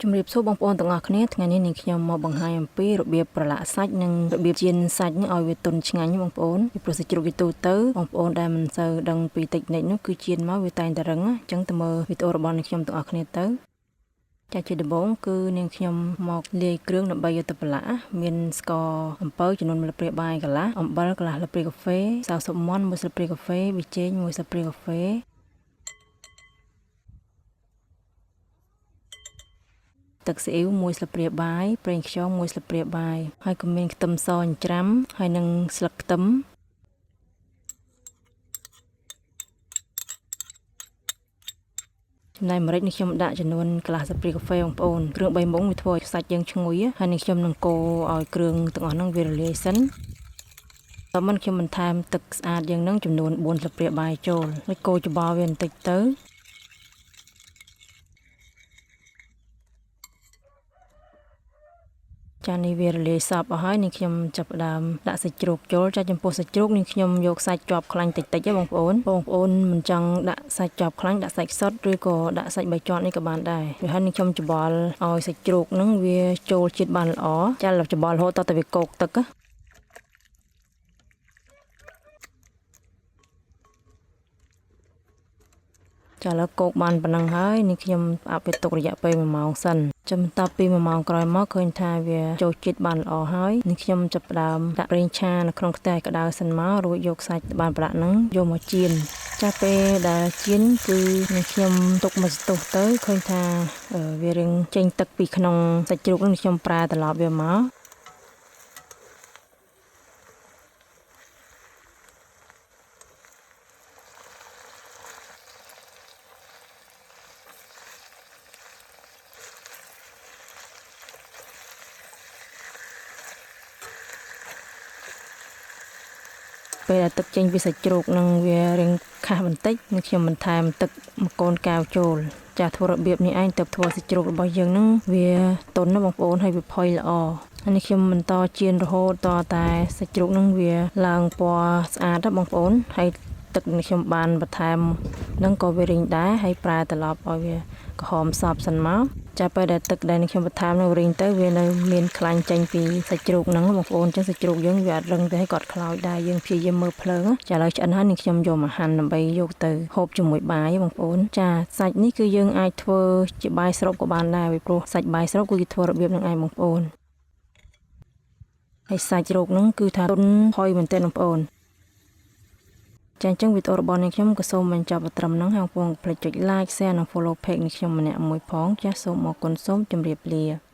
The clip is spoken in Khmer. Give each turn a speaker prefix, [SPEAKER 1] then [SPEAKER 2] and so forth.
[SPEAKER 1] ជំរាបសួរបងប្អូនទាំងអស់គ្នាថ្ងៃនេះនាងខ្ញុំមកបង្ហាញអំពីរបៀបប្រឡាក់សាច់និងរបៀបចៀនសាច់នេះឲ្យវាទន់ឆ្ងាញ់បងប្អូនពីព្រោះសាច់ជ្រូកវាទូទៅបងប្អូនដែលមិនសូវដឹងពីតិចនិចនោះគឺចៀនមកវាតែងតែរឹងអញ្ចឹងទៅមើលវីដេអូរបស់នាងខ្ញុំទាំងអស់គ្នាទៅចាជាដំបូងគឺនាងខ្ញុំមកលាយគ្រឿងដើម្បីយកទៅប្រឡាក់មានស្ករអំពៅចំនួន1ស្លាបព្រាបាយកន្លះអំបិលកន្លះស្លាបព្រាកាហ្វេម្សៅស៊ុបមាន់1ស្លាបព្រាកាហ្វេប៊ីចេង1ស្លាបព្រាកាហ្វេទឹកស៊ីអ៊ីវ1ស្លាបព្រាបាយប្រេងខ្យង1ស្លាបព្រាបាយហើយក៏មានខ្ទឹមសចិញ្ច្រាំហើយនិងស្លឹកខ្ទឹមចំណែកម្រេចនេះខ្ញុំដាក់ចំនួនកន្លះស្លាបព្រាកាហ្វេបងប្អូនគ្រឿង3មុខវាធ្វើឲ្យសាច់យើងឈ្ងុយហើយនេះខ្ញុំនឹងកូរឲ្យគ្រឿងទាំងអស់ហ្នឹងវារលាយសិនតមិនខ្ញុំបន្ថែមទឹកស្អាតយើងនឹងចំនួន4ស្លាបព្រាបាយចូលហើយកូរច្បល់វាបន្តិចទៅចានេះវារលាយសពអស់ហើយនេះខ្ញុំចាប់ផ្ដើមដាក់សាច់ជ្រូកចូលចាចំពោះសាច់ជ្រូកនេះខ្ញុំយកសាច់ជាប់ខ្លាញ់តិចតិចបងប្អូនបងប្អូនមិនចង់ដាក់សាច់ជាប់ខ្លាញ់ដាក់សាច់សុទ្ធឬក៏ដាក់សាច់បីជាន់នេះក៏បានដែរវាហើយនេះខ្ញុំច្បល់ឲ្យសាច់ជ្រូកហ្នឹងវាចូលជាតិបានល្អចាច្បល់រហូតតតែវាកោកទឹកចាឥឡូវកោកបានប៉ុណ្ណឹងហើយនេះខ្ញុំផ្អាប់វាទុករយៈពេល1ម៉ោងសិនចាំបន្ទាប់ពី1ម៉ោងក្រោយមកឃើញថាវាចូលជាតិបានល្អហើយនេះខ្ញុំចាប់ផ្ដើមដាក់ប្រេងឆានៅក្នុងខ្ទះក្តៅសិនមករួចយកសាច់បានប្រឡាក់ហ្នឹងយកមកចៀនចាពេលដែលចៀនគឺនេះខ្ញុំទុកមួយស្ទុះទៅឃើញថាវារៀងចេញទឹកពីក្នុងសាច់ជ្រូកហ្នឹងខ្ញុំប្រើត្រឡប់វាមកពេលដែលទឹកចេញពីសាច់ជ្រូកនឹងវារៀងខាស់បន្តិចនឹងខ្ញុំបន្ថែមទឹកមួយកូនកែវចូលចាធ្វើរបៀបនេះឯងទៅធ្វើសាច់ជ្រូករបស់យើងនឹងវាទន់ណាបងប្អូនហើយវាផុយល្អហើយនេះខ្ញុំបន្តចៀនរហូតតតែសាច់ជ្រូកនឹងវាឡើងពណ៌ស្អាតណាបងប្អូនហើយទឹកនេះខ្ញុំបានបន្ថែមនឹងក៏វារីងដែរហើយប្រែត្រឡប់ឲ្យវាក្រហមសពសិនមកចាពេលដែលទឹកដែលខ្ញុំបន្ថែមនឹងរីងទៅវានៅមានខ្លាញ់ចេញពីសាច់ជ្រូកហ្នឹងបងប្អូនអញ្ចឹងសាច់ជ្រូកយើងវាអត់រឹងទេហើយគាត់ខ្លោចដែរយើងព្យាយាមមើលភ្លើងចាឥឡូវឆ្អិនហើយនឹងខ្ញុំយកមកហាន់ដើម្បីយកទៅហូបជាមួយបាយបងប្អូនចាសាច់នេះគឺយើងអាចធ្វើជាបាយស្រូបក៏បានដែរពីព្រោះសាច់បាយស្រូបគឺគេធ្វើរបៀបហ្នឹងឯងបងប្អូនហើយសាច់ជ្រូកហ្នឹងគឺថាទន់ផុយមែនទែនបងប្អូនចាអញ្ចឹងវីដេអូរបស់នេះខ្ញុំក៏សូមបញ្ចប់ត្រឹមហ្នឹងហើយបងប្អូនកុំភ្លេចចុច like share និង follow page នេះខ្ញុំម្នាក់មួយផងចាសូមអរគុណសូមជម្រាបលា។